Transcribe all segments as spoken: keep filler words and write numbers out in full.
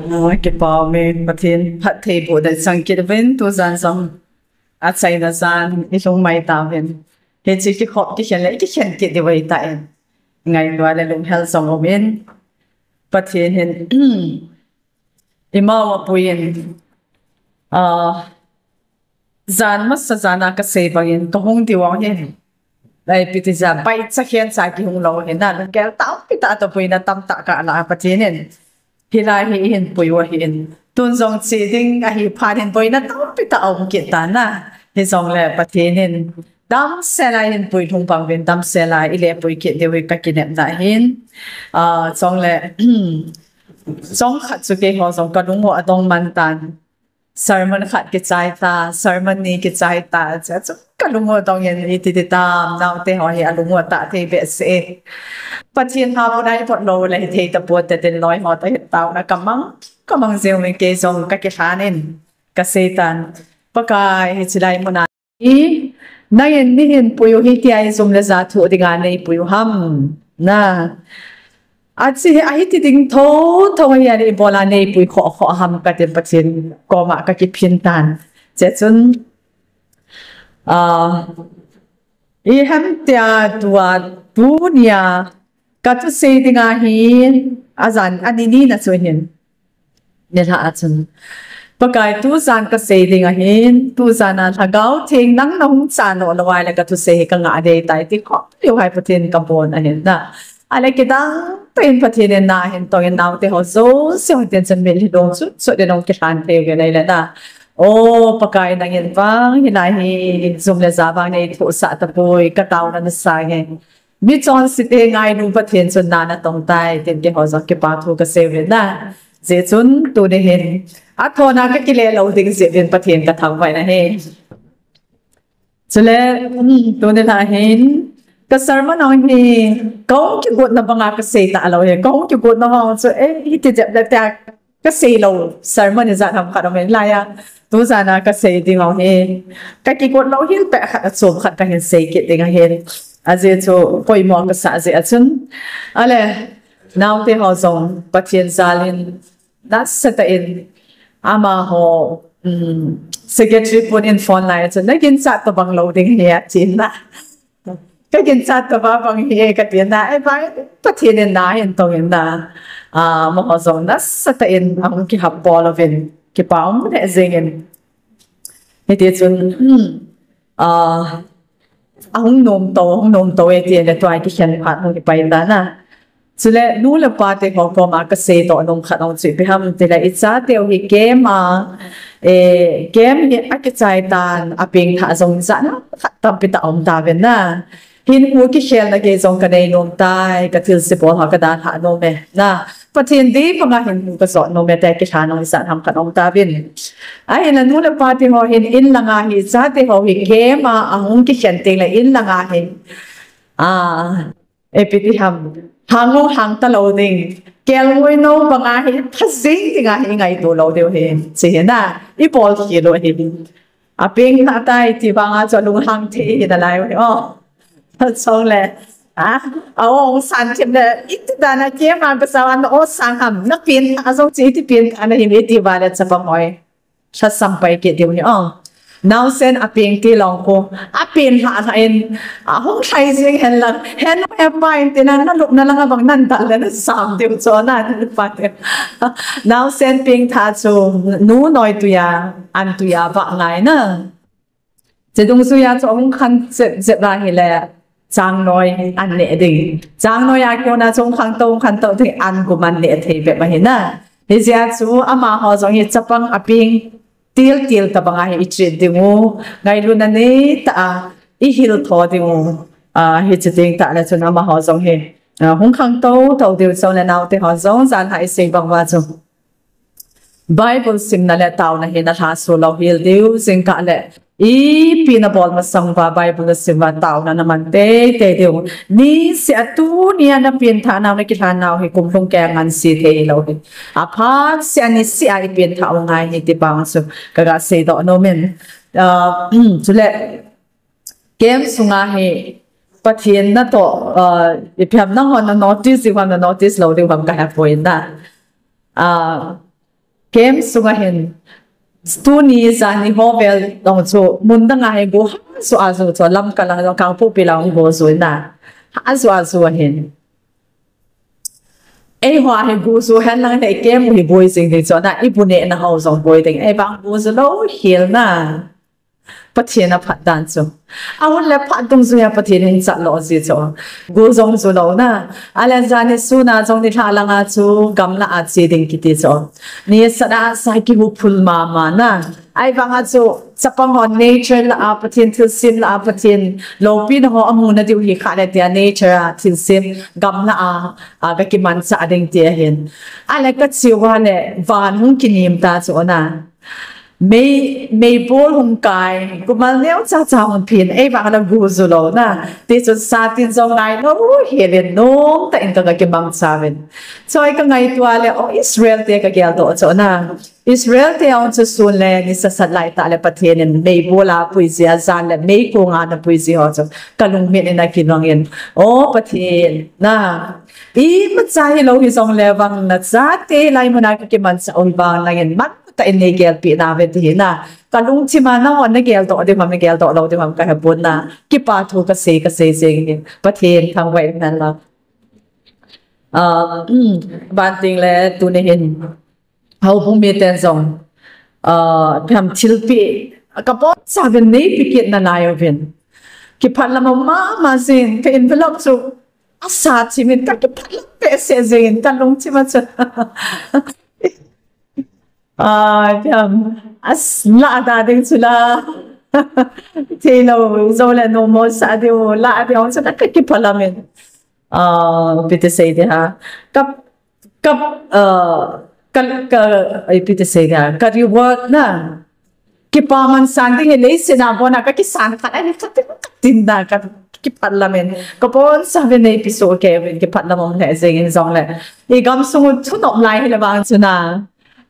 Kipah umin, Pathen phattheiboh dan chang kit uvin, tujan jong achaina jan ilhung mai tauvin. Hiche kikhop kikhen le kikhen kit diu ahitan. Ngailua le lunghel jong umin, Pathen hin imau apuiyin, ah, jan masa jan a kasei bangin kahung diu ahin. Lai piti ja bai cha khen cha kihung lou hin na, lunggel tampi tah toh boina tamtah kalah a Pathen in hilai hi ihin pui u ahin. Tun jong che ding ahi phat in boina tampi tah aum kit tan na. Hijongle Pathen in damsel a ihin puilhung bang uvin, damsel a ile pui kit diu hi kakinepna ahin. Ah, chule chomkhat chu keiho jong kalung u adong man tan. Sermon khat kichai ta, sermon ni kichai ta, chuche chu kalung u adongin iti ti tam, naote ho hi alung u atah thei behseh e. Pathen ha puna ipot lou le hithei tapon te tin loi ho toh hin taona kamang, kamang jeng uvin kei jong kakilhan in kasei tan. Pakai, hiche lai muna hi nangin neihin pui u hi tia ijum le ja thoh dinga neipui u ham? Na. Achi, ahiti ding thotho hi ani ibola neipui khoh khoh ham katin Pathen koma kakiphin tan. Chuche chun, ah, ihem tia tua tunia kathusei dinga hi ajan ani ni na chu hin. Nilhah a chun, Pakai, tujan kasei ding ahin, tujan a Lhagao Theng nang nahung chan lou lou ahile kathusei hi kangah dei tai ti khop leu hai Pathen kabon ahin na. Ahile kidang tah in Pathen in na ahin tongin naote ho jouse ho tin chun mitlhi dong chun chun ding hung kilhan thei uvin ahile na. O Pakai, nangin vang hilai hi jum le ja vang neithohsah tapoi, kataona na sangin. Mi chonsete ngailu Pathen chun na natong tai, tin keiho jong kipa thu kasei uvin na. Hijeh chun tuni hin athona kakile lou ding jeh uvin Pathen kathangvah in ahi. Chule, um, tuni lha hin ka sermon hung hi kahung kigotna banga kasei talou hi. Kahung kigotna hung chu, eh, hiti jep le tia kasei lou sermon ijat ham khat um in laiya. Tujan a kasei ding u hi kakigot lou hel peh khat achom khat kahin sei kit ding ahin. Ajeh chu poimo kasah jeh a chun. Ahile, naote ho jong Pathen jal in nasatah in amaho, um, secretary pun in phone lai a chun, naginchat tobang lou ding ahi atin na. Kaginchat tobang bang hi e katin na, eh, bai, Pathen in na ahin tongin na. Ah, amaho jong nasatah in ahung kihap bol uvin, kipa um lheh jengin. Hiti chun, ah, ahung nomto, ahung nomto e tin le tua kikhen phat hung kipai tan na. Chule nu le pate ho koma kasei doh nom khat hung chu ipi ham tile ichateu hi camp a, eh, camp hi akichai tan apeng thah jong ijat ham khat tampi tah um tauvin na. Hinkho kikhelna gei jong kanei nom tai, kathilse bol ho kadalhah nom e na. Pathen dei banga hinkho kajot nom e tia kilhan hung ijat ham khat um tauvin. Ahinla nu le pate ho hin in langa hi chate ho hi camp a ahung kikhen tengle in langa hi, ah, ipi ti ham, hang hung hang talou ding, kelngoi nou banga hi pha jeng dinga hi ingaito lou diu hi, chu hi na, ibol khel u hi. Apeng thah tai ti vanga chu alunghang thei hi nalai u hi o. Chule, ah, a-o hung san thim le, iti dan a camp a pasal a na-o sang ham, napen thah jong chu iti pen thah nahim iti uva le chapang hoi lhasam pai kit diu hi o. Naosen apeng tilou khu apen lhah lhah in, ahung lhai jeng hen lang, hen hepa in tina nalupna langa bang nan dal le nasam diu chu na, nalupna te. Naosen peng thah chu nu noi tui a, an tui a vah ngai na. Chudungjuia chu ahung khan jep jep ahile, chang noi an neh ding. Chang noi a kona chu hung khangtou, hung khangtou ding, an gum an neh thei bep ahi na. Hijeh a chu amaho jong hi chapang apeng til til tobanga hi i treat diu, ngailutna neitah a i hiltho diu. Ah, hiche teng tah le chun amaho jong hi, ah, hung khangtou tou diu chule naote ho jong jan lha isei bang uva chu Bible simna le taona hi nalhasuh lou hel diu, jingkah le ipi nabol masang uva Bible nasim uva taona naman teitei diu. Niseh a tunia napen thah nau nakilhan nau hi kum lhung kei a ngansi thei lou hi. Aphat seh a niseh a ipen thah u ngai hi ti bang chu kaga seidoh nom in. Ah, chule camp sunga hi Pathen natoh, ah, ipi ham nanghon na notice diu ham na notice lou diu ham kahepoi na. Ah, Camp sunga hin, tuni jani ho vel dong chu, mun danga hin go ha ju a ju chu, Lamka lang dong Kangpokpi lang go ju na. Ha ju a ju ahin. Eiho a hi go ju hen lang le camp hi boi jing ding chu na, i bu neh na ho jong boi ding. Ei vang go ju lou hel na. Pathen a phat dan chu. A hun le phat dungjuia Pathen in chat lo ji chu. Go jong ju lou na. A le jani suna jong nilhah langa chu gamla a che ding kiti chu. Ni sa da sa kihuphul mama na. Ei vang a chu chapang ho nature la a Pathen thilsem la a Pathen loupina ho amu na diu hi kha le tia nature a thilsem gamla a, a ka kimanchah ding ti ahin. A le ka che uva le van hung kinim ta chu na. Mei, meibol hung kai, kumal neo cha cha hung phin, ei vang la go ju lou na. Ti chu sa tin jong ngai lou, hel in nomtah in ka, ka kimangcha uvin. Choi ka ngaito a le, o Israel te ka geldoh chu na. Israel te hung chu sun le, ni sasat lai tah le Pathen in meibol a pui ji a jan le, meikong a na pui ji ho chu. Ka lungmit in a kinong in. O Pathen, na. Imacha hilou hi jong le vang na chate lai mun a ka kimanchah u hi vang nangin man tah in nei gelpeh nauve ti hi na. Ka lungthim a nangho na geldoh diu ham, na geldoh lou diu ham ka hepon na. Kipa thu ka sei, ka sei jeng hi. Pathen thangvah in hen lang. Ah, um, ban ting le tuni hin. Houbung miten jong. Ah, ipi ham thilpeh. Ka boncha uvin neipe kit nalai uvin. Kipah lam mama jing, ka envelope chu asa thim in ka kipah lam behseh jeng in ka lungthim a chu. Ah, ipi ham, as, la da ding chu la. Thei lou, jou le nommo sa diu, la diu chu la ka kipah lam in. Ah, ipi ti sei di ham. Ka, ka, ah, ka, ka, ipi ti sei di ham. Ka reward na. Kipaman san ding hi leiset a bon a ka kisan khat ahi khat tin da ka kipah lam in. Ka boncha uvin neipe soh kei uvin kipah lam um lheh jeng in jong le. I gamsung u thu nop lai hi le vang chu na.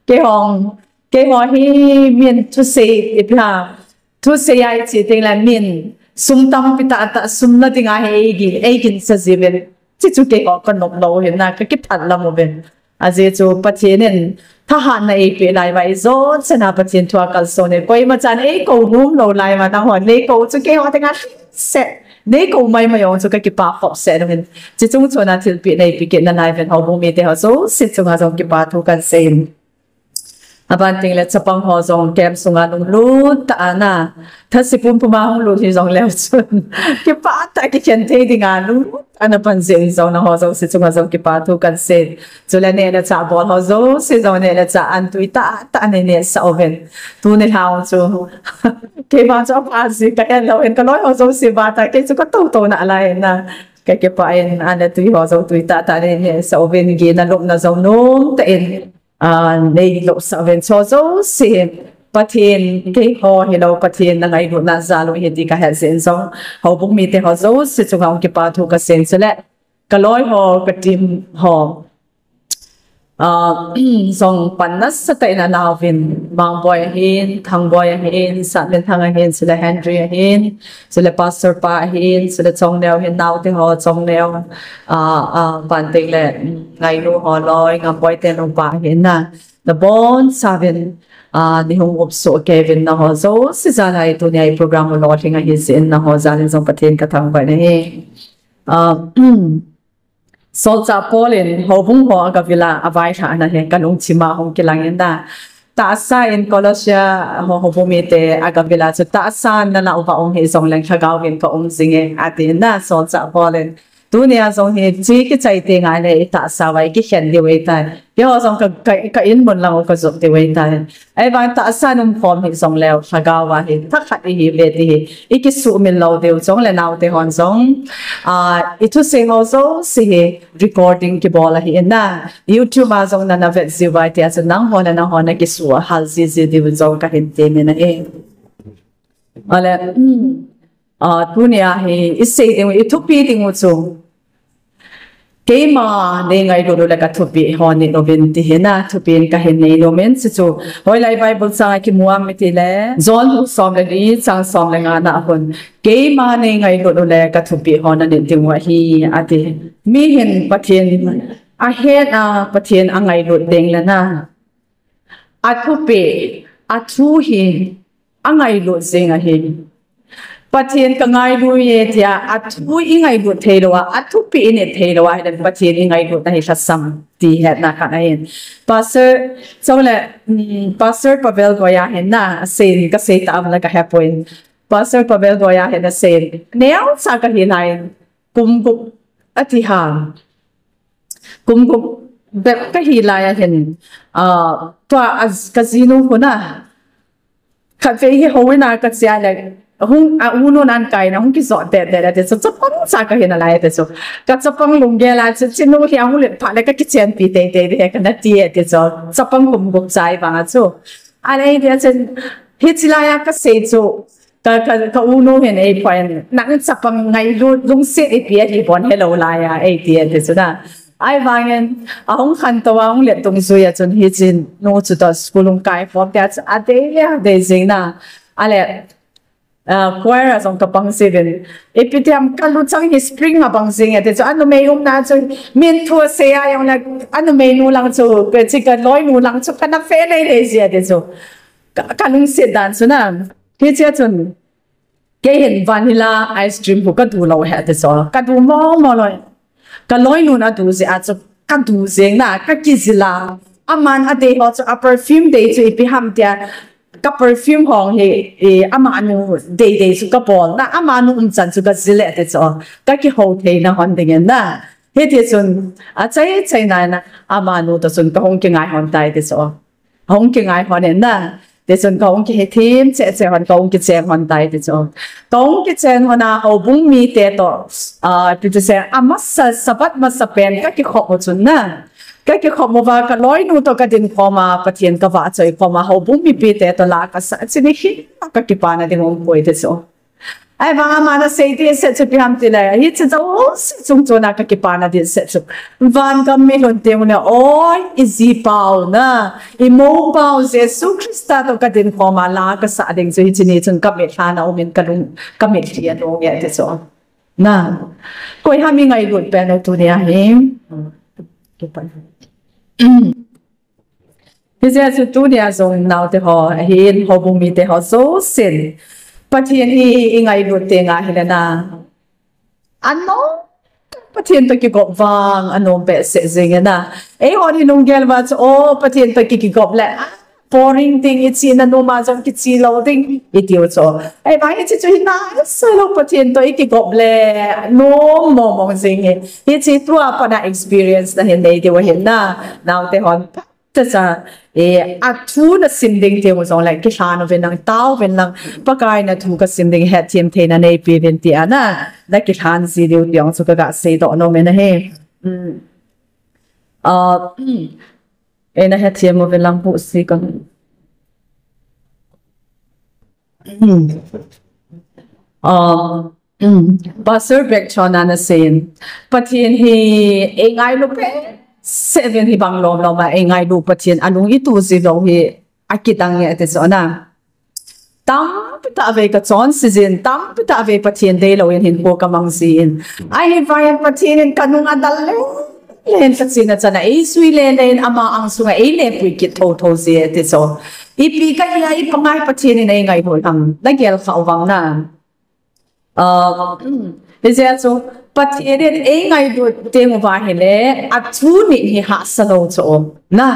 Keiho, keiho hi min thusei ipi ham. Thusei a i che teng le min sum tampi tah tah sum na ding a hi ei gin, ei ginsa ji uvin. Chi chu keiho ka nop lou hi na ka kipah lam uvin. Ajeh chu Pathen in thahatna eipeh lai uva i jot chan a Pathen thu a kalson in koima chan eikou nom lou lai uva nangho neikou chu keiho tenga se neikou mai mai jong chu ka kipah khop seh uvin. Chi chung chon a thilpeh neipe kit nalai uvin houbung mite ho jouse chunga jong kipa thu kan sei in. Aban ting le chapang ho jong camp sunga lunglut tah a na. Thase pumpum a hung lut hi jong leu chun. Kipah tah a kikhen thei dinga lunglut tah a na pan jeh in jong nangho jouse chunga jong kipa thu kan sei. Chule neh le chah bol ho jouse jong neh le chah an tui tah tah a nei nehsah uvin. Tuni lhah chu. Kei vang chu apha ji ka het lou in ka loi ho jouse vang tah kei chu ka tou tou nalai in na. Ka kipah in an le tui ho jong tui tah tah a nei nehsah uvin gihna lupna jong nomtah in. Ah, nei losah uvin chu jouse. Pathen, keiho hilou, Pathen na ngailutna jal u ahi ti ka het jeh in jong. Houbung mite ho jouse chunga hung kipa thu ka sei in chule. Ka loi ho, ka team ho. Ah, jong pan nasatah in ana uvin. Mangboi ahin, Thangboi ahin, Satminthang ahin, chule Henry ahin. Chule Pastor pa ahin, chule Chongneo ahin, naote ho, Chongneo, ah, ah, Banting le, mm, Ngainu holoi, Ngamboi te nupa ahin na. Nabonchauvin, ah, neihung upsoh kei uvin nangho jouse jal a hi tunia hi program u lolhing ahi jeh in nangho jal in jong Pathen ka thangvah in ahi. Ah, Solchah Paul in houbung ho agavil a, availhahna hi ka lungthim a hung kilang in na. Tahsa in Colossia ho houbung mite agavil a chu tahsa in nalah uva um hih jongleng lhagao in ka um jing e, ati in na Solchah Paul in. Tunia jong hi chi kichai teng le i tahsa uva i kikhen diu ahitai. Keiho jong ka, ka, ka in mun lang u ka jot diu ahitai. Ahivang tahsa in umkhom hih jongleu, lhagao a hi thakhat ihi uve ti hi i kisuhmil lou diu. Chule naote hon jong, ah, i thusei ho jouse hi recording kibol ahi in na. YouTube a jong nana vet jiu vai tia chu nangho le nangho na kisuhhal jiji diu jong kahin temin ahi. Ale, um, ah, tunia hi i sei ding u, i thupi ding u chu. Keima nei ngailut u le ka thupeh ho nit uvin ti hi na, thupi in kahin nei nom in, chuchu hoilai Bible chang a kimu ham iti le, John bung som le li, chang som le nga na a hon. Keima nei ngailut u le ka thupeh ho na nit ding u ahi, ati. Mi hin Pathen ahet a, Pathen angailut ding le na. Athupi, athu hi, angailut jing ahi. Pathen ka ngailu e tia, athu i ngailut thei lou a, athupi i nit thei lou a, hilen Pathen i ngailut na hi lhasam ti hetna khat ahin. Pastor, chule, mm, Pastor Pavel Goya hin na, asei, kasei ta am la ka hepoi. Pastor Pavel Goya hin asei, neocha kahi lai, kum gup ati ha. Kum gup bep kahi lai ahin, ah, tua a, ka jinu huna, khatvei hi houin a kache a le, hung, a, unu nan kai na, hung kijot det det a ti chu, chapang cha kahi nalai ti chu. Ka chapang lunggel a chu, chinu hi ahung len phat le ka kichenpi tei tei de, kana ti e ti chu. Chapang kum gup chai vang a chu. A le, ti a chu, hichi lai a kasei chu, ka, ka, ka unu hin eiphon, nang chapang ngailut lungset ipi ahi bon helou lai a, eiti e ti chu na. Ahivangin, ahung khantou a, ahung let dungjui a chun hichi nu chu toh school hung kai khom tia chu adei le adei jing na. A le, ah, choir a jong kapang jiuvin. Ipi tiam ka luchang hi spring a bang jing e ti chu, anumei umna chu min thu asei a jong le, anumei nu lang chu, pe chi ka loi nu lang chu kana fe lei lei ji e ti chu. Ka, ka lungset dan chu na. Hichea chun, kei hin vanilla ice cream khu ka du lou he ti chu. Ka du mong mong lou. Ka loinun adu jeh a chu ka du jeng na, ka kijil a. Aman adei ho chu a perfume dei chu ipi ham tia. Ka perfume hong hi, i, amanu dei dei chu ka bol na, amanu umchan chu ka jil e ti chu. Ka kihou theina hon dingin na. Hiti chun, achai chai na na, amanu toh chun ka hung kingai hon tai ti chu. Hung kingai hon in na. Ti chun ka hung kihethem cheh cheh hon, ka hung kicheng hon tai ti chu. Ka hung kicheng hon a houbung mite toh, ah, ti chu se, amasa, Sabbath masa pen ka kikhop u chun na. Ka kikhop uva ka loinu toh ka din khom a, Pathen ka vahchoi khom a, houbung mipite toh la kasa, chini hi ka kipana ding umpoi ti chu. Ahivang aman asei ding set chu ipi ham tile, hiche jouse chungchon a ka kipana ding set chu. Van gam mi lhun teng ule, oi, i jipau na, i moupau Jesu Christa toh ka din khom a la kasa ding chu hiche ni chun ka mitlha na um in ka lung, ka mitlhi a lung e ti chu. Na, koi ham i ngailut pen u tunia hi. Hijeh chun tunia jong naote ho, ahin houbung mite ho jousen. Pathen hi i ngailut teng ahile na. Anom, Pathen toh kigop vang, anom behseh jeng e na. Eihon i lunggel uva chu, o, Pathen toh ki, kigop le, ah, boring ding, i china nom a jong kichi lou ding, i tiu chu. Ahivang hiche chu hi nasei lou, Pathen toh i kigop le, nom mong mong jeng e. Hiche tua pat a experience na hin nei diu ahin na, naote hon. Tacha, e, athu na sim ding teng u jong le, kilhan uvin lang, tao uvin lang, Pakai na thu ka sim ding hetthem theina neipe uvin tia na, na kilhan ji diu ti jong chu ka ga seidoh nom in ahi. Mm. Ah, mm. E, na hetthem uvin lang pu si ka. Mm. Ah, mm. Pastor Beck chon ana seiyin. Pathen hi eingailu behseh uvin hibang lom lom a eingailu Pathen alung itu ji lou hi akidang e ati chu na. Tampi tah vei ka chonse jin, tampi tah vei Pathen deilou in hinkho ka mang jin. Ahivangin Pathen in ka nung a dal le, len ka china chan a eisui le le in ama angsunga eilepui kit thotho ji e ti chu. Ipi kahi a ipi ngai Pathen in eingailu ham, na gel kha uvang na. Ah, hijeh chun Pathen in eingailut teng uva ahile, athu nit hi hahsa lou chu na.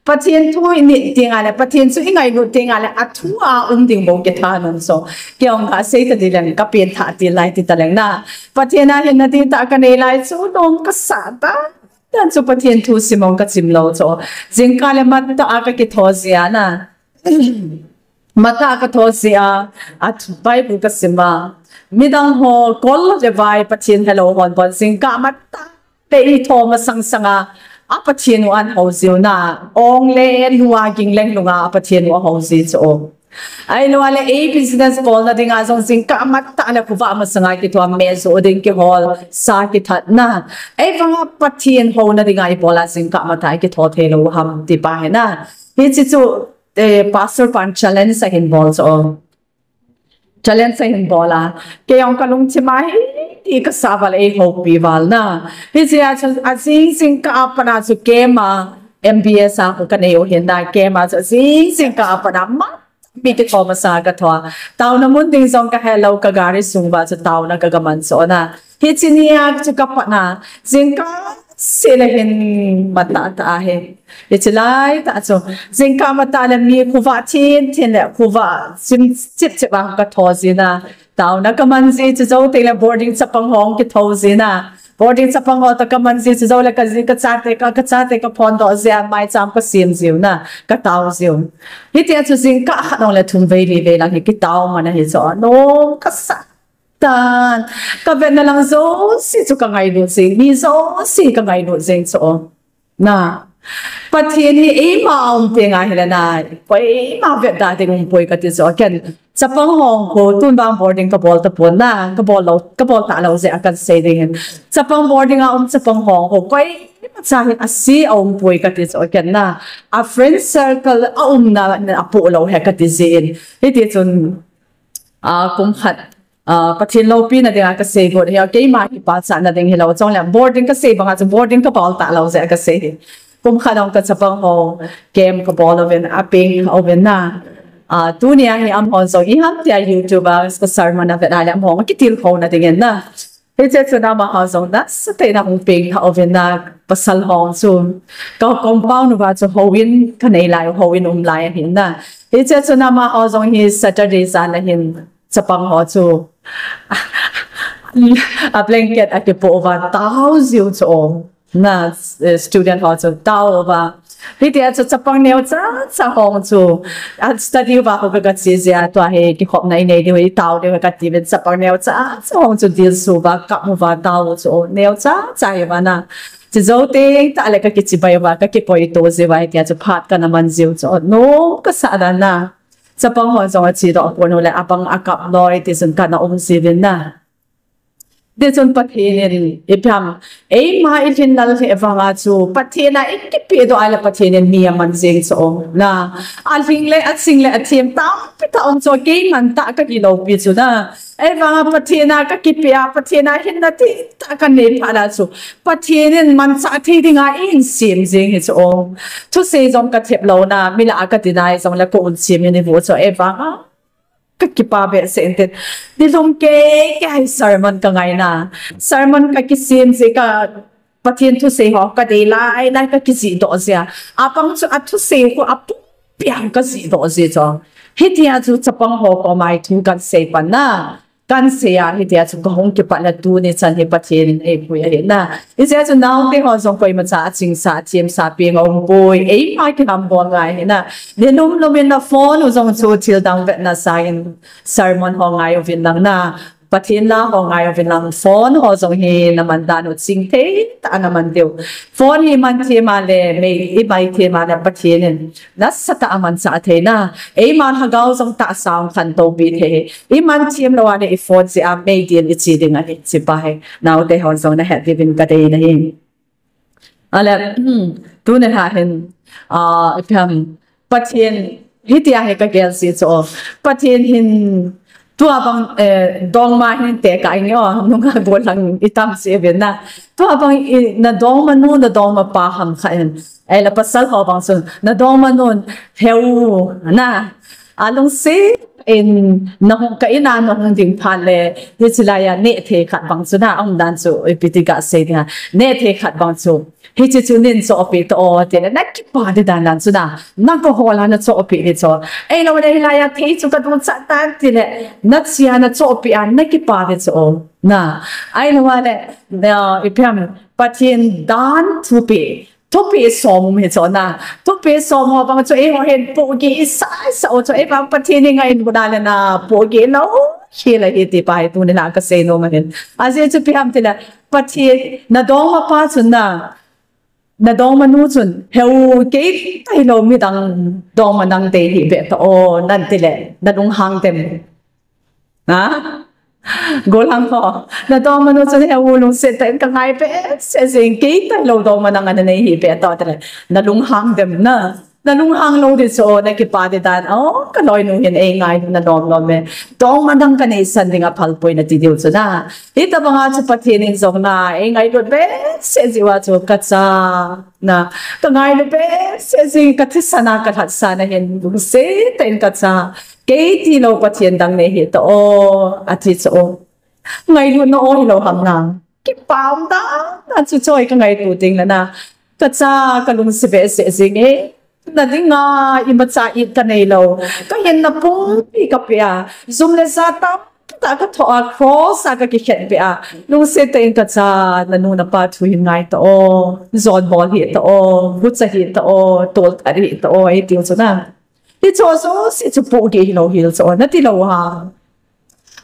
Pathen thu i nit teng a le, Pathen chu i ngailut teng a le, athu a um ding bou kitha nom chu. Kei jong ka sei ta di leng, ka pen tha ti lai ti ta leng na. Pathen a hinna ding tah ka nei lai chu, nom ka sa ta. Tan chu Pathen thu sim jong ka sim lou chu. Jingkah le mat tah a ka kitho ji a na. Mat tah a ka tho ji a, a Bible ka sim a. Midang ho kol le vai Pathen helou hon bon jingkah mat tah le i tho masang sanga, a Pathen u ahin hou jiu na, ong le nu a ging leng lunga a Pathen u ahou ji chu. Ahilou le ei business bolna dinga jong jingkah mat tah le khovah masanga kitho a me jo ding kihol sa kithat na. Ahivanga Pathen houna dinga i bol a jingkah mat tah a kitho thei lou ham ti pa hi na. Hiche chu, eh, Pastor pan challenge ahin bol chu. Challenge ahin bol a. Kei jong ka lungthim a hiti ka sa val ei houpi val na. Hijeh a chu ajing jingkah a pat a chu camp a. M B S a khu kanei u hin na, camp a chu jing jingkah a pat a ma mi kitho masa katho. Taona mun ding jong kahelou, ka gari sung uva chu taona ka, kaman chu na. Hiche nia chu kapat na, jingkah seh le hin matah tah ahi. Hiche laitah chu jingkah matah le mi khovah thin thin le khovah chim chip chip a katho jin na. Taona kaman ji chu jou teng le boarding chapang ho kitho jin na. Boarding chapang ho toh kaman ji chu jou le kaji kachate ka, kachate kaphondoh ji a, maicham kasem jiu na, katao jiu. Hitia chu jingkah khat nung le thum vei li vei lang hi kitao man ahi chu, nom kasa tan. Kavetna lang jouse chu kangailut jing, mi jouse kangailut jing chu. Na, Pathen hi eima a um teng ahile na, koima vetda ding umpoi kati chu. Ken chapang ho khu tun vang boarding kabol tapon na, kabol lou, kabol talou jeh a kasei ding hin. Chapang boarding a um chapang ho khu koimacha hin ase aumpoi kati chu ken na. A friend circle a umna apoh lou ahi kati jin. Hiti chun, a, kum khat, a, Pathen loupina dinga kasei got hi, keima kipachatna ding hilou, chule boarding kasei banga chu boarding kabol talou jeh a kasei hi. Kum khat nung kachapang ho camp kabol uvin, apeng uvin na. A, tunia hi amaho jong iham tia YouTube a ka sermon avet a le amaho kitilkhouna dingin na. Hiche chun amaho jong nasatah in ahung pengtha uvin na, pasal ho chu. Ka compound uva chu houin kanei lai, houin um lai ahi na. Hiche chun amaho jong hi Saturday jan a hin chapang ho chu a blanket akipoh uva tao jiu chu. Na, eh, student ho chu tao uva. Hitia chu chapang neocha cha ho chu a study uva ho ka, kache jia, tua hi kikhopna inei diu, itao diu kati uvin chapang neocha cha ho chu dilsu uva, kap uva tao chu neocha cha hi uva na. Chu jou teng tah le kakichibai uva, kakikoito jiu va, hitia chu phat kana man jiu chu, nom kasa dan na. Chapang ho jong achedoh pon u le abang akap loi ti chun kana um jiuvin na. Ti chun Pathen in ipi ham, eima ilhin lal hi vanga chu Pathen a ikipehdoh a le Pathen in mi aman jing chu na. Alhing le aching le athem tampi tah um chu keiman tah kahi loupi chu na. Ahivanga Pathen a kakipeh a, Pathen a hinna tah kanei phat a chu Pathen in manchah thei dinga eihin sem jing hi chu. Thusei jong kathep lou na, mi lah a kadinai jong le ka un sem in ivo chu ahivanga kakipa behseh in tin. Nilhum kei kei hi sermon kangai na. Sermon kakisem jeh a Pathen thusei ho kadei lai lai kakijihdoh jia. Abang chu athusei khu apumpi a kajihdoh ji chu. Hitia chu chapang ho koma thu kahin sei pan na. Kahin sei a, hitia chu kahung kipat na tuni chan hi Pathen in eipui ahi na. Hijeh chun naote ho jong koimacha achingsa, athemsa peng aumpoi, eima kilhambol ngai ahi na. Nilhum lhum in na phone u jong chu thildang vetna sangin sermon ho ngai uvin lang na. Pathen la ho ngai uvin lang, phone ho jong hi naman dan u chingthei tah a naman diu. Phone hi iman them a le, mei, ibai them a le Pathen in nasatah a manchah thei na. Eima lhagao jong tahsa a khantou pi thei. Iman them lou a le iphone jeh a meidil iche ding ahi, hiche pa hi naote hon jong nahet diuvin kadei na hi. Ale, hmm, tuni lha hin, ah, ipi ham, Pathen, hitia hi kagel ji chu. Pathen hin, tua bang, eh, dongma hin tekah inge o, nunga gollhang itam ji uvin na. Tua bang i, nadongmanu, nadongmapa ham khat in. Ahile pasal ho bang chun, nadongmanun, heu, na. Alungset in nahung ka in a nahung ding phat le, hiche laiya nehthei khat bang chu na, aum dan chu, ipi ti gasei ding a, nehthei khat bang chu, hiche chu nin chohpeh tao o, tile, nakipa di dan dan chu na, nagol a nachohpeh di chu. Ahilou le hilaiya thei chu kaduchat tan tile, nachea nachohpeh a, nakipa di chu. Na, ahilou le, na, ipi ham, Pathen dan thupeh, thupeh som um hi chu na. Thupeh som ho bang chu eiho hin pohgih isah isah u chu, eivang Pathen ingai in bu da le na pohgih lou hi le hi ti pa hi tuni lha kasei nom ahin. Ajeh chu ipi ham tile, Pathen, nadongmapa chun na, nadongmanu chun, heu, kei tailou midang dongma nang dei hih beh tao o, nan tile, nalunghang dem. Ha? Gollhang ho. Nadongmanu chun heu lungset tah in kangai behseh jing, kei tailou dongma nang ana nei hih beh tao tile, nalunghang dem na. Na lunghang lou ding chu, na kipah ding dan. O, ka loinu hin eingailu na lom lom e. Dongma dang ka neisan ding aphal poi na ti diu chu na. Hitabanga chu Pathen in jong na, eingailut behseh jeh uva chu ka cha. Na, ka ngailu behseh jing, ka thisan a ka lhatsah na hin lungset tah in ka cha. Kei tilou Pathen dang nei hih ta o, ati chu o. Ngailutna o hilou ham na. Kipah um tah, tah chu choi ka ngaito ding le na. Ka cha ka lungset behseh jing e. Na dinga imacha it ka neilou. Ka hinna pumpi ka pe a. Jum le ja tamtah ka thoh a, cross a ka kikhen peh a. Lungset tah in ka cha, na nu na pa thu hin ngai ta o. Jon bol hih ta o. Gucha hih ta o. Tolthat hih ta o. Ei tiu chu na. Hicho jouse chu pohgih hilou hel chu o. Na tilou ham.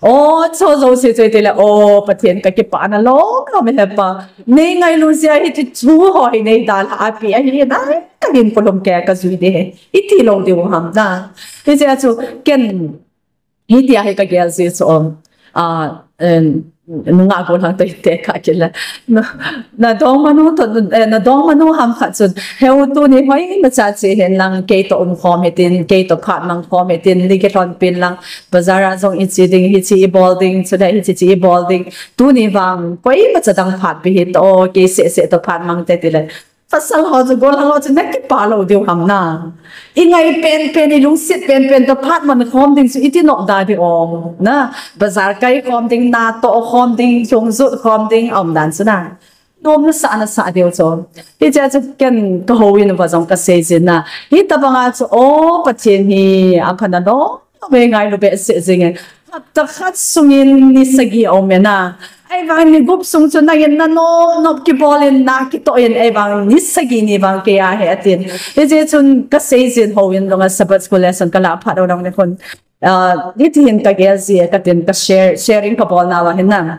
O, cho jouse chu tile, o, Pathen ka kipah na lom lom e he Pa. Nei ngailu jeh a hiche thu ho hi nei dalha a pe ahi na, ka hinkho lom kei a ka jui ding ahi. I tilou diu ham na. Hijeh a chu ken, hitia hi ka gel jeh chu o. A, em, nungah gollhang toh i tekah kit le. Na, na dongmanu toh, eh, na dongmanu ham khat chun, heu tuni hoimacha che hen lang, kei toh umkhom hitin, kei toh phat mangkhom hitin, ni kilhon pin lang, bazar a jong i che ding, hiche i bol ding, chule hiche che i bol ding. Tuni vang, koimacha dang phat pe hih ta o, kei seh seh toh phat mang te tile. Pasal ho chu, gollhang ho chu, na kipah lou diu ham na. I ngai penpen, i lungset penpen toh phat man khom ding chu, iti nop da ding o. Na, bazar kai khom ding, na toh khom ding, lhung jot khom ding, aum dan chu na. Nom na sah na sah diu chu. Hijeh a chu ken ka houin uva jong ka sei jin na. Hitabanga chu, o, Pathen hi apha na lom lom e, ngailu behseh jing e. Hapta khat sungin ni sagi aum e na. Ahivang ni gup sung chu nangin na nop nop kibol in na kitoh in, ahivang ni sagi ni vang kei a he atin. Hijeh chun ka sei jin houin lunga Sabbath school lesson ka lah phat u lang ni khun. Ah, hiti hin ka gel ji e ka tin ka share, sharing ka bol nauva hin na.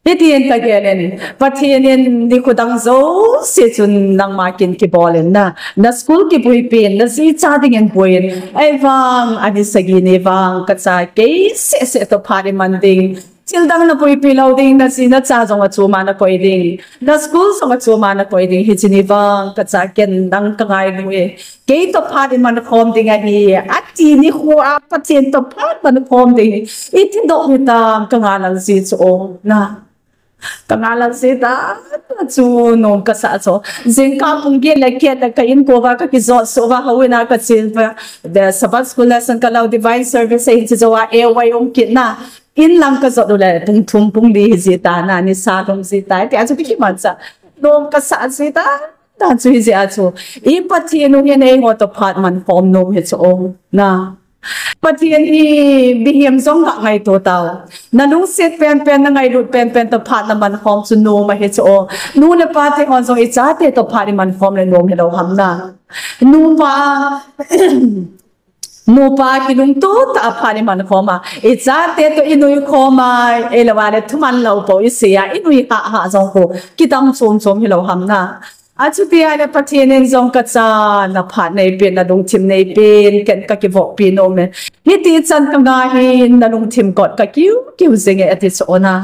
Hiti hin ka gel in, Pathen in nikho dang jouse chun nangma kin kibol in na, na school kipuipi in, na ji cha dingin pui in, ahivang ani sagi ni vang ka cha kei seh seh toh phat i man ding, thil dang na puipi lou ding, na ji na cha jong achom a na koi ding, na school jong achom a na koi ding, hiche ni vang ka cha ken nang ka ngailu e. Kei toh phat i man khom ding ahi, ati nikho a Pathen toh phat man khom ding. Iti doh hitam ka ngai lal ji chu o na. Ka ngai lal ji ta, ta chu nom ka sah chu. Jingkah pung get le get le ka inko uva ka kijot suh uva houin a ka che uva. The Sabbath school lesson ka lou, divine service ahi chu jou a e wai um kit na. In lang ka jot u le pung thum pung li hi ji ta na, ni sa lhung ji ta. Tia chu ka kimanchah. Nom ka sah ji ta. Tah chu hijeh a chu, i Pathen u hin eiho toh phat man khom nom hi chu o na. Pathen hi mihem jong gah ngaito tau. Na lungset penpen, na ngailut penpen toh phat na man khom chu nom ahi chu o. Nu le pa te hon jong i chate toh phat i man khom le nom hilou ham na. Nupa Nupa kilungto tah a phat i man khom a, i chate toh i nui khom a, ahilou le thuman lou pou i sei a, i nui hah hah jong khu kidang chom chom hilou ham na. Achuti ahile Pathen in jong ka cha na phat nei pen, na lungthim nei pen, ken ka kivop pi nom e. Hiti chan ka ngai hin na lungthim kot ka kiu kiu jing e ati chu o na.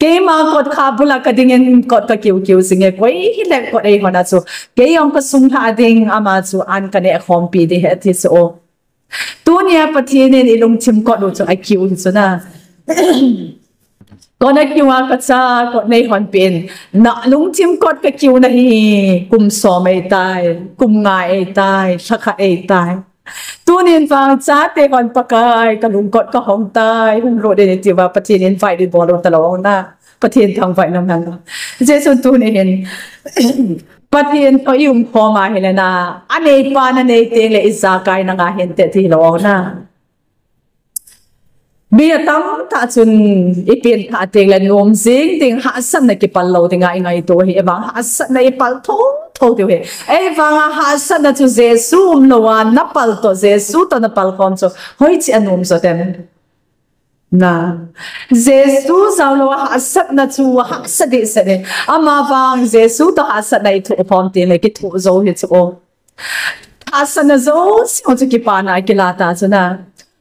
Keima kot kha bula ka dingin kot ka kiu kiu jing e, koi hile kot eihon a chu. Kei jong ka sung lha ding, ama chu an ka neh khompi ding ahi ati chu o. Tunia Pathen in i lungthim kot u chu akiu hi chu na. Kot akiu a ka cha, kot nei hon pen. Na lungthim kot ka kiu na hi, kum som ei tai, kum nga ei tai, lha khat ei tai. Tunin vang chate hon Pakai, ka lungkot ka hong tai, hung lut in i ti uva, Pathen in vai di bol u talou na. Pathen thangvah in um hen lang. Jesu tuni hin, Pathen toh i um khom a hile na, aneipa na nei teng le i jakai na nga hinte ti lou na. Mi atam tah chun i pen tha teng le nom jing ding, hahsatna kipal lou ding a i ngaito hi, ahivang hahsatna i pal tho tho diu hi. Ahivang a hahsatna chu Jesu um lou a na pal toh, Jesu toh na pal khom chu hoiche a nom jo dem. Na. Jesu jao lou a hahsatna chu hahsa dehset e. Ama vang Jesu toh hahsatna i thoh khom teng le kithoh jou hi chu o. Hahsatna jouse chu kipana kila ta chu na.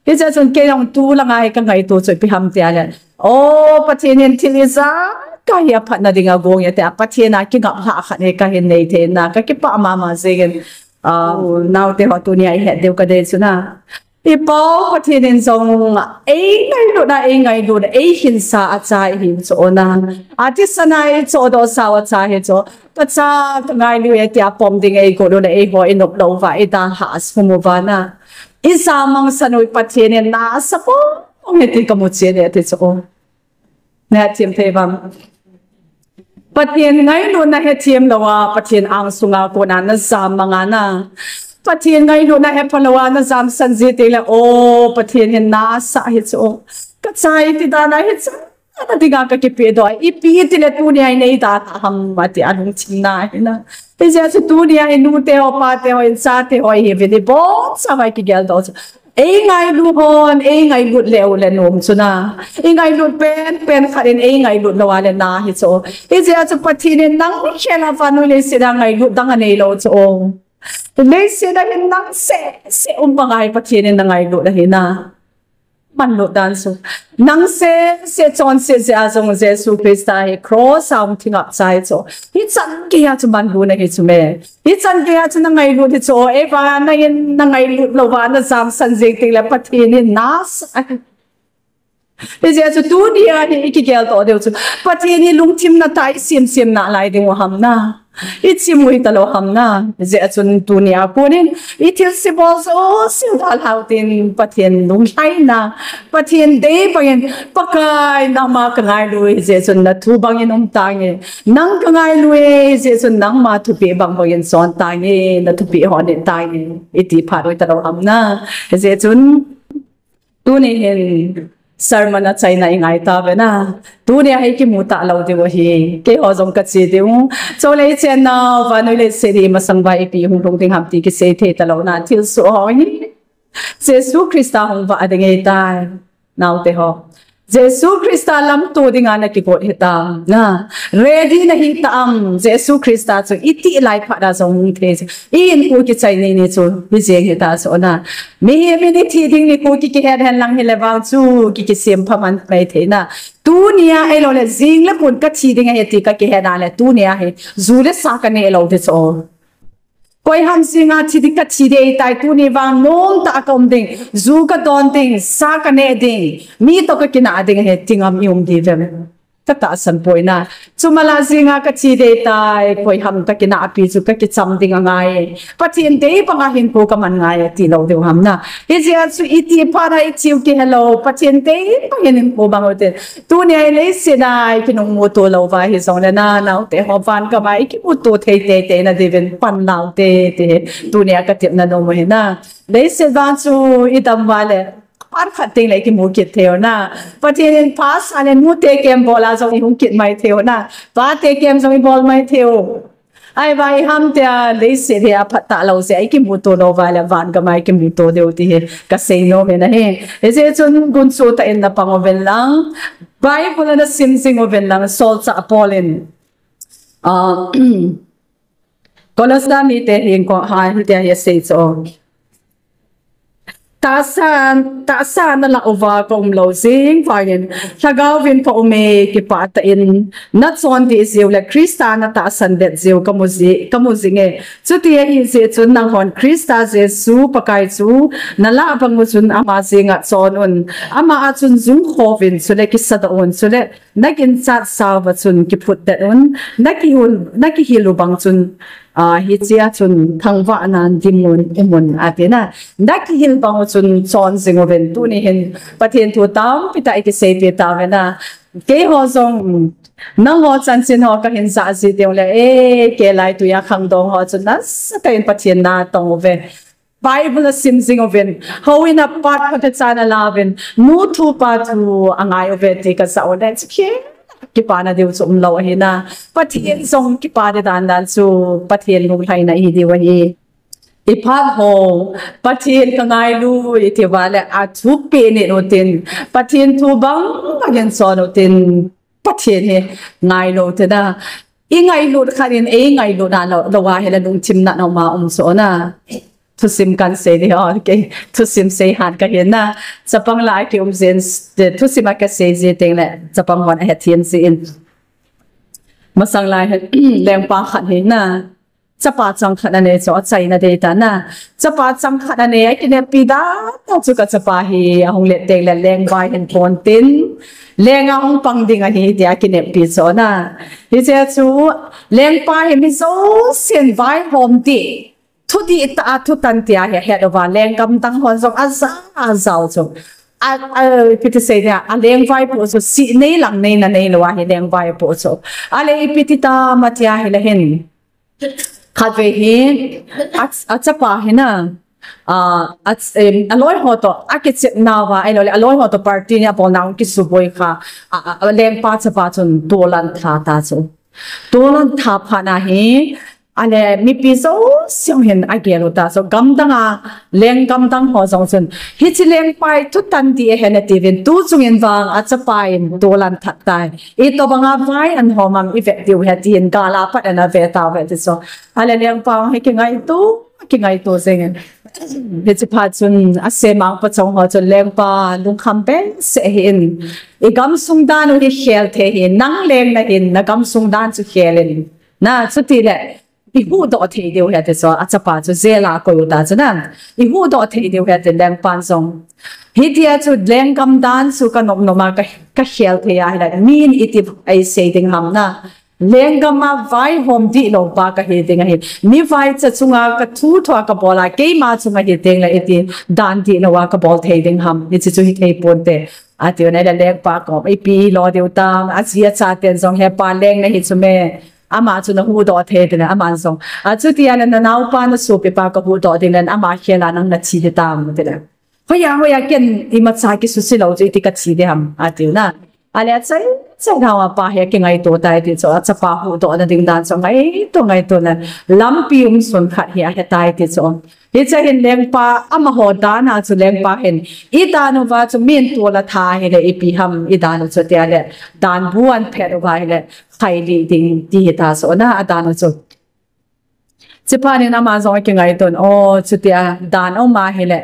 Hiche chun kei jong tu langa hi ka ngaito chu ipi ham tia le. O, Pathen in thil ijat kahi aphatna dinga gong e tia Pathen a kingap lhah khat hi kahin nei thei na kakipah mama jingin. Naote ho tunia ihet diu kadei chu na, i Pau Pathen in jong ei ngailutna, ei ngailutna, ei hinsa acha ihi chu o na. Athisan a i chohdoh sau acha hi chu. Kacha kangailu e tia pom ding eigot u le eiho inop lou uva idalhah sum uva na, ijamangsan u Pathen in nasa pong e ti kamu chen e ti chu o. Nahethem thei vang. Pathen ngailutna hethem louva Pathen angsunga kona najam manga na, Pathen ngailutna hepha louva najamsan ji tengle o, Pathen hin nasa hi chu o. Kachai ti dan a hichan a dinga kakipehdoh a, ipi tile tunia hi neidalhah ham ati alungthimna hi na. Hijeh chun tunia hi nute ho, pate ho in, chate ho ihiuvin, ibonchauva ikigeldoh chu, ei ngailu hon ei ngailut leu le nom chu na, ingailut penpen khat in ei ngailut louva le na hi chu. Hijeh chun Pathen in nang khel a vannoi leiset a ngailut dang aneilou chu o. Leiset a hin nang sehseh um banga hi Pathen in nangailut ahi na. Manlut dan chu, nang sehseh chonset jeh a jong Jesu Christa hi cross a hung thingap chai chu, hichan geiya chu manlutna hi chu me. Hichan geiya chu nangailut hi chu o, eiva nangin nangailut louva najamsan jeng tengle Pathen in nasa hi. Hijeh chun tunia hi ikigeldoh diu chu, Pathen hi lungthim na tah a isemsem nalai dingu ham na, ichim u hitalou ham na. Hijeh chun tunia konin ithilse bol jouse dalhau tin, Pathen lunglhaina, Pathen dei bangin, Pakai nangma kangailu e, hijeh chun nathu bangin um tange. Nang kangailu e, hijeh chun nangma thupeh bang bangin son tange, nathupeh ho nit tange, iti phat u hitalou ham na. Hijeh chun tuni hin sermon achaina ingai tauve na. Tunia hi kimu talou diu ahi. Keiho jong kache diu, chule ichennau vannoi leiset hi masang uva ipi hung lhung ding ham ti kisei thei talou na, thilsoh ho hi Jesu Christa hung vah ding ahitai. Naote ho, Jesu Christa lamto dinga nakigot hitam na, ready nahi tam? Jesu Christa chu itih lai phat a jong hung thei, i-inkho kichai ni ni chu hijeng hita chu o na. Mihem in ithi ding nikho ki kihet hen lang hile vang chu ki kisem pha man mai thei na. Tunia ahiloule jing le pun kathi ding ahi ti kakihet a le tunia hi ju le sa kaneh lou ding chu o. Koiham jinga thi ding, kathi ding ahitai, tuni vang nomtah a kaum ding, ju kadon ding, sa kaneh ding, mi toh kakinah ding ahi ti ngam i um diuvem? Katahsan poi na. Chumala jinga kathi ding ahitai, koiham kakinahpi chu kakicham ding angai, Pathen dei banga hinkho kaman ngai tilou diu ham na. Hijeh a chu iti phat a ithi u kihelou, Pathen dei bangin hinkho mang u hite. Tunia hi leiset a ikinungmuto louva hijongle na, naote ho, van gam a ikimuto thei teitei na diuvin pan laute ti hi tunia katepna nom u ahi na. Leiset vang chu idam uva le phat khat tengle ikimu kit thei u na. Pathen in phasah le nute kem bol a jong ihung kit mai thei u na, pate kem jong ibol mai thei u. Ahivang iham tia leiset hi aphat talou jeh a ikimuto louva le van gam a ikimuto diu ti hi kasei nom in ahi. Hijeh chun gunchu tah in napang uvin lang, Bible a nasim jing uvin lang, solchah Paul in, ah, Colossa mite hin ko ha hitia hi asei chu, tahsa, tahsa nalah uva kaum lou jeng vangin, lhagao vin kaum e, kipah tah in nachon dih jiu le Christa natahsan det jiu kamu ji, kamu jing e. Chuti ahijeh chun nanghon Christa Jesu Pakai chu nalah bang u chun ama jenga chon un, ama a chun jung khovin, chule kisadoh un, chule naginchat sauva chun kiphutdet un, nakihil, nakihil u bang chun, ah, hichea chun thangvahnan dimun umun ati na. Nakihil bang u chun chon jing uvin, tuni hin Pathen thu tampi tah ikiseipi tauve na. Keiho jong nangho chanchin ho kahin jah ji teng le, eh, kei laitui a khangdong ho chun nasatah in Pathen na atong uve. Bible asim jing uvin, houin a pat phatechan alauvin, nu thu pa thu angai uve ti kajah u le, chukhe kipana diu chu umlou ahi na. Pathen jong kipa ding dan dan chu Pathen lunglhaina ihi diu ahi. Iphat ho, Pathen kangailu iti uva le athupeh nit utin, Pathen thu bang bangin chon utin, Pathen hi ngailou te da. Ingailut khat in eingailut nalou, lou ahile lungthim natna uma um chu na. Thusim kan sei ding, okay. Thusim sei han kahi na. Chapang lah a kium jin, thusim a kasei ji teng le chapang hon ahethem jin. Masang lai hin lengpa khat hi na, chapa chang khat anei chu achaina dei ta na. Chapa chang khat anei, akineppi da ta chu ka chapa hi ahung let teng le lengvai hin pon tin, leng ahung pang ding ahi tia akineppi chu na. Hiche chu lengpa hi mi jousen vaihom ti thudih tah a thutan tia hi ahet uva, lenggam dang hon jong aja, ajao chu. A, a, ipi ti sei dia, a lengvai pu chu sih nei lang nei na nei lou a hi lengvai pu chu. Ale ipi ti tam atia hile hin. Khatvei hi, a, achapa hi na, a, a, em, aloi ho toh, akichep nauva, ahilou le, aloi ho toh party ni abol nau kisuboi kha, a, a, a lengpa chapa chun tol an tha ta chu. Tol an tha phat na hi, ale mipi jouse hin agel u ta. So gamdang a, lenggam dang ho jong chun, hiche lengpa hi thutan ti ahe nati uvin, tu chung in vang achapa in tol an that tai. Itobang a vai an hom am ivet diu ahi tin gal a pat ana ve tauve ti chu. Ale lengpa hi kingaito, kingaito jeng in. Hiche phat chun asei mang pa chong ho chun lengpa lungkham behseh hih in. I gamsung dan u hi khel thei ahi, nang leng nahin, na gamsung dan chu khel in. Na, chuti le, i huhdoh thei diu ahi ati chu, achapa chu jail a koi u ta chu na. I huhdoh thei diu ahi ati lengpan jong. Hitia chu lenggam dan chu ka nop nop a ka, ka khel thei ahile, min iti eisei ding ham na. Lenggam a vaihom dihlou pa kahi ding ahi. Mi vaicha chunga ka thu thua ka bol a, keima chunga hi ding le iti dan dihlou a ka bol thei ding ham. Hiche chu hithei ponte. Ati u na le lengpa kom, ipi lo diu tam, aji achaten jong hepa leng nahi chu me. Ama chu na huhdoh thei ti na, aman jong. Achuti a na naopa na sopipa ka huhdoh ding le ama khel a nang na thi ding tam ti na. Hoiya, hoiya, ken imacha kisuse lou chu iti ka thi ding ham, ati u na. Ale achai, chai nau apa hi akingaito tai ti chu, achapa huhdoh na ding dan chu ngaito, ngaito na. Lampi um sun khat hi ahe tai ti chu. Hiche hin lengpa, amaho dan a chu lengpa hin. I dan uva chu min tol a tha hile ipi ham i dan u chu tia le. Dan bu an phet uva hile khailih ding ti hi ta chu na a dan u chu. Chuphat in ama jong akingaito in, o, chutia dan um ahile,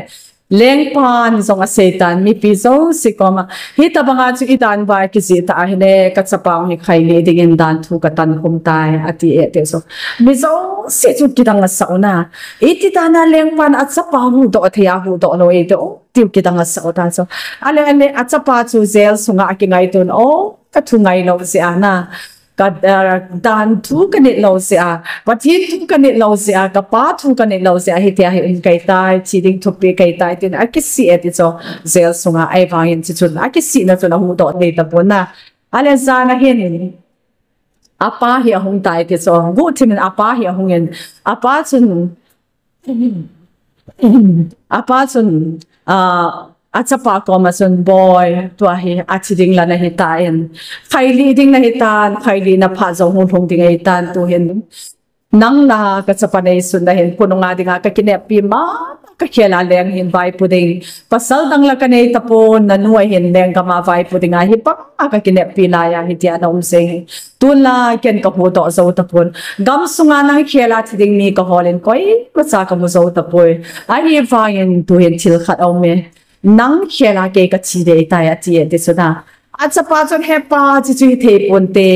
lengpan jong asei tan, mipi jouse koma, hitobang a chu i dan uva kijih ta ahile, ka chapa hi khailih ding in dan thu ka tan khum tai, ati e ti chu. Mi jouse chu kidang asah u na. Iti dan a lengpan achapa huhdoh thei a huhdoh lou e ti u, tiu kidang asah u ta chu. Ale, ale, achapa chu jail sunga akingaito in, o, ka thu ngai lou jeh a na. Ka, eh, dan thu ka nit lou jeh a, Pathen thu ka nit lou jeh a, ka pa thu ka nit lou jeh a, hitia hi um kei tai, thi ding thupi kei tai, tin akisih e ti chu, jail sunga ahivangin chuchun, akisih na chun ahuhdoh thei tapon na. Ale jan ahin, apa hi ahung tai ti chu, guhthim in apa hi ahung in, apa chun, Apa chun, ah, achapa koma chun, boi, tua hi, athi ding la nahi tan. Khailih ding nahi tan, khailih na phat jong hung lhung ding ahi tan, tu hin. Nang la ka chapa neisun na hin, khonunga dinga ka kineppi ma, ka khel a leng hin vaipo ding. Pasal dang la ka nei tapon, na nu a hin lenggam a vaipo ding ahi pa, a ka kineppi lai a, hitia na um jeng hi. Tun la ken ka huhdoh jou tapon. Gam sunga nang khel a thi ding mi ka hol in koimacha ka mu jou tapoi. Ahivangin tu hin thil khat aum e. Nang khel a kei ka thi ding ahitai ati e ti chu na. Achapa chun hepa, chuchu hithei ponte,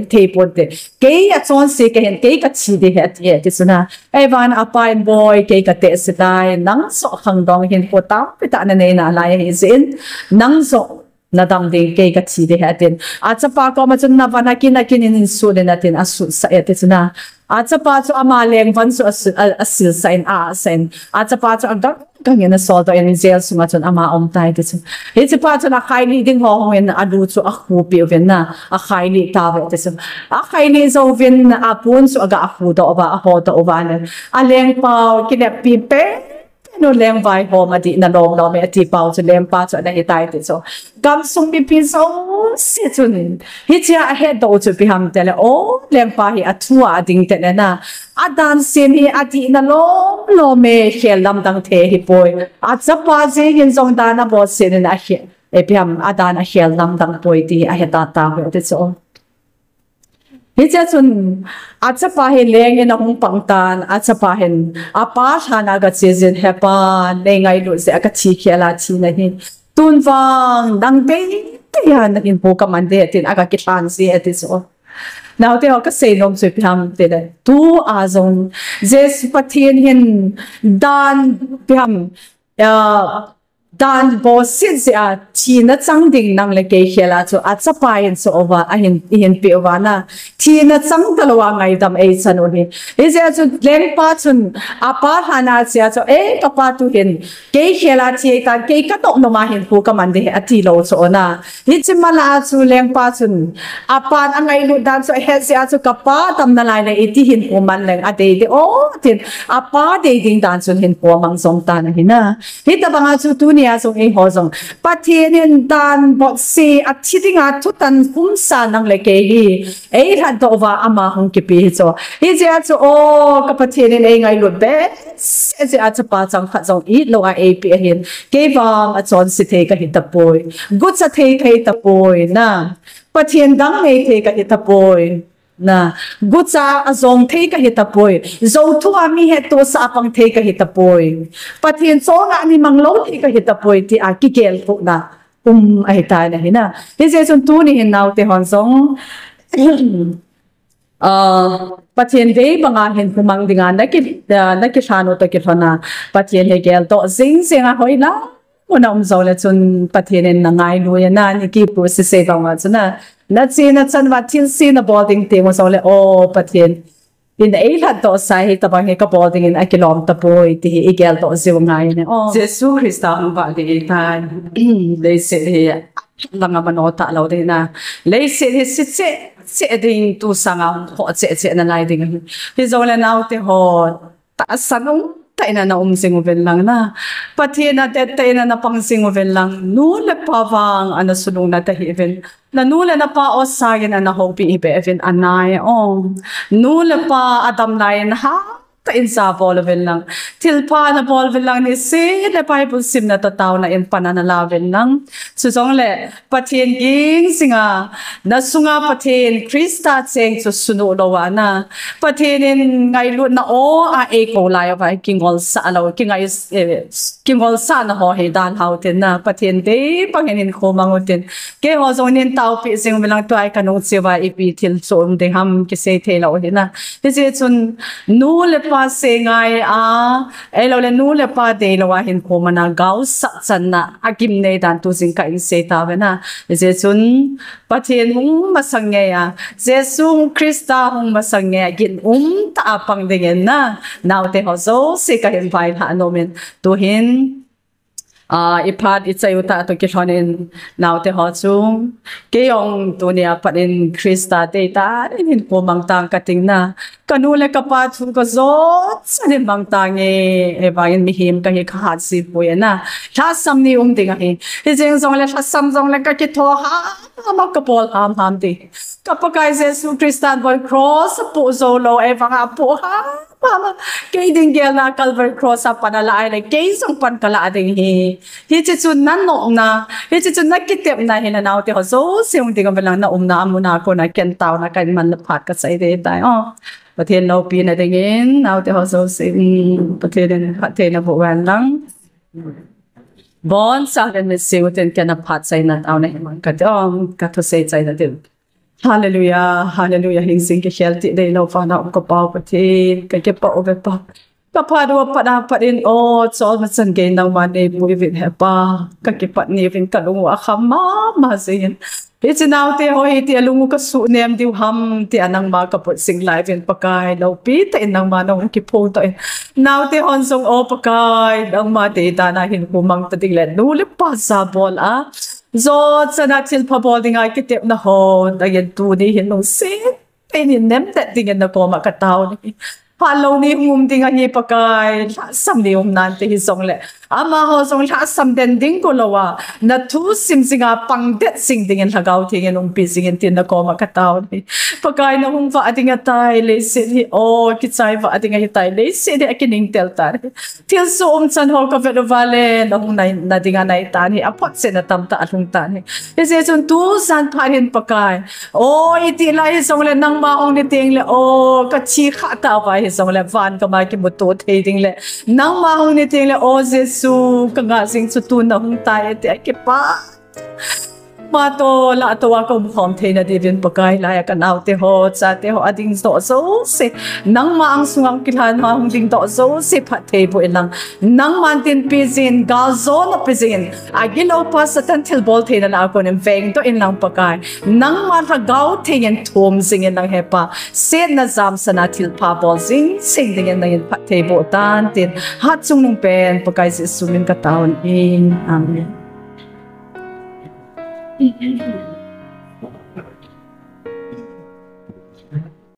hithei ponte. Kei achonse ka hin kei ka thi ding ahi ati e ti chu na. Ahivangin apa in boi kei ka tehse tai. Nang joh khangdong hin kho tampi tah na nei nalai ahi jeh in. Nang joh na dam ding kei ka thi ding ahi atin. Achapa koma chun na van akin akin in sut in atin asut sah e ti chu na. Achapa chu ama leng van chu asu-, a, asil sah in a sah in. Achapa chu agang gang in asol doh in jail sunga chun ama um tai ti chu. Hiche pa chun akhailih ding ho hung in alu chu akhupi uvin na. Akhailih tauve ti chu. Akhailih jou uvin apon chu aga akhu doh uva, aho doh uva le. Alengpa u kineppi pe nu leng vaihom adih na lom lom e ati pau chu lengpa chu ana hitai ti chu. Gamsung mipi jouse chun. Hichea ahetdoh u chu ipi ham tile, o, lengpa hi athu a ading tile na. Adan sem hi adih na lom lom e, khel lamdang thei ahipoi. Achapa jeng hin jong dan abol sen in akhel. Ipi ham adan akhel lamdang poi ti ahe ta tauve ti chu. Hichea chun, achapa hi leng in ahung pang tan, achapa hin, apa lhan a aga che jin, hepa, nei ngailut jeh a ka thi khel a thi nahi. Tun vang, nang teitei a na hin hu ka man ding atin, aga kilhan ji ati chu. Naote ho, kasei nom chu ipi ham tile, tua jong Jesu Pathen hin dan ipi ham, ah, dan bolset jeh a thina chang ding nang le kei khel a chu achapa in chu ova, ahin, ihin pe uva na. Thina chang talou a ngaidam eichan u hi. Hijeh a chu lengpa chun apa lhan a che a chu, "Ei, kapa tu hin kei khel a thi tan, kei ka nop nom a hinkho ka man ding ahi," ati lou chu o na. Hiche mal a chu lengpa chun apan angailut dan chu ahet jeh a chu, "Kapa dam nalai le iti hinkho man leng adei ding o," tin apa dei ding dan chun hinkho amang jom tan ahi na. Hitabang a chu tuni a jong eiho jong Pathen in dan bolset a thi ding a thutan khumsa nang le kei hi eilhatdoh uva ama hung kipe hi chu. Hijeh a chu, o, ka Pathen in eingailut behseh jeh a chu chapa changkhat jong it lou a eipe ahin, kei vang achonse thei kahi tapoi, gucha thei kahi tapoi na, Pathen dang nei thei kahi tapoi. Na, gucha a jong thei kahi tapoi. Jou thu a mi hettohsah a pang thei kahi tapoi. Pathen chonga mi mang lou thei kahi tapoi, tia kigel thohna um ahitai na hi na. Hijeh chun tuni hin naote hon jong, ah, Pathen dei banga hinkho mang dinga naki, ah, nakilhan u toh kilhon a, Pathen hi geldoh jing jing a hoilam mun a um jongle chun Pathen in nangailu e na, ni kipu sese bang uva chun na, nache nachan uva thilse nabol ding teng u jongle, o, Pathen in eilhatdoh sai, hitabang hi kabol dingin akilom tapoi, ti hi igeldoh jiu ngai ne. O, Jesu Christa hung vah ding ahitai. Leiset hi langa mano talou ding na. Leiset hi se cheh cheh ding, tu sanga hung khoh cheh cheh nalai ding. Hijongle naote ho, tahsan umtah in ana um jing uvin lang na, Pathen a dettah in ana pang jing uvin lang, nu le pa vang ana sunung na tahih uvin, nanu le napa o sangin ana houpi hih beh uvin, anai o. Nu le pa adam lai in hatah in jabol uvin lang, thilpha nabol uvin lang, nisim le Bible simna toh taona in pan ana la uvin lang. Chujongle Pathen ging jinga, nasunga Pathen Christa cheng chu sunu lou a na, Pathen in ngailutna o a eikou lai uva kingolsah lou, kingai, eh, kingolsahna ho hi dalha u tin na, Pathen dei bangin hinkho mang u tin. Keiho jong nin taopi jing uvin lang, tua hi kanung cheh uva ipi thil chu um ding ham kisei thei lou hi na. Hijeh chun nu le pa se ngai a, ahilou le nu le pa deilou a hinkho man a gaosah channa agimnei dan tu jingkah in sei tauve na. Hijeh chun Pathen hung masang ngei a, Jesu Christa hung masang ngei a, gin umtah a pang dingin na, naote ho jouse kahin vailhah nom in, tuhin, ah, iphat ichai u tah toh kilhon in, naote ho chu, kei jong tuni a pat in Christa deitah in hinkho mang tang kating na, kanu le kapa thu kajot chan in mang tange, ahivangin mihem kahi kahat jipoi na. Lhasam ni um ding ahi. Hijeng jongle lhasam jongle kakitho hamham a, kabol hamham ding. Ka Pakai Jesu Christan vang cross a apoh jou lou, ahivanga apoh hamham a, kei ding gelna Calvary cross a pan alah ahile, kei jong pan kalah ding ahi. Hiche chu nanopna, hiche chu nakitepna hi, nanaote ho jouse hung ding uvin lang, naumna a mun a kona ken taona kahin man le phat kachai ding ahitai o. Pathen loupina dingin, naote ho jouse, um, Pathen in phatthei naboh uhen lang. Boncha le misie u tin ken aphat chaina taona himang kati o, kathusei chaina ding. Hallelujah, hallelujah, hingjing kikhel tih deilou vana um ka Pa u Pathen, kakipah uve Pa. Kaphat uva pat a pat in, o, cholma chan gei nangma neipui uvin he Pa. Kakipat ni uvin kalung u akham mama jingin. Hiche naote ho hiti a lung u kasuh nem diu ham tia nangma kapot jing lai uvin Pakai, loupi tah in nangma nahung kiphong tah in. Naote hon jong o Pakai, nangma deidan a hinkho mang ta ding le nu le pa jabol a, jotchan a thilpha bol dinga kitepna ho, nangin tuni hin lungset tah in nemdet dingin nakoma katao nahi. Phalou ni hung um ding ahi Pakai, lhasam ni um nante hijongle, amaho jong lhasam den ding golou a, nathu sim jinga pangdet jing dingin Lhagao Theng in umpi jingin tin nakoma katao nahi. Pakai nahung vah ding ahitai, leiset hi o kichai vah ding ahitai, leiset hi akiningtel tan ahi. Thilsoh umchan ho kavet uva le, nahung nai, na dinga nai tan ahi, aphotchetna tamtah alhung tan ahi. Hijeh chun tujan phat hin Pakai, o, iti lai hijongle nangma hung ni tengle, o, kathi khah tah uva hijongle, van gam a kimuto thei ding le, nangma hung ni tengle, o Jesu, kangah jing chu tun nahung tai e tia kipah Nangma toh lah toh a kaum khom theina diuvin Pakai, laiya kanaote ho, chate ho, ading doh jouse, nangma angsunga hung kilhan ho, hung dingdoh jouse phattheiboh inlang. Nangman dinpi jingin, galjona pe jingin, agilou pa Satan thilbol theina lah a konin vengdoh inlang Pakai. Nangma Lhagao Theng in thum jing inlang Hepa. Setna jamsana thilpha bol jing jing dingin nangin phattheiboh tan tin, hatchungnung pen Pakai Jesu min kataovin. Amen.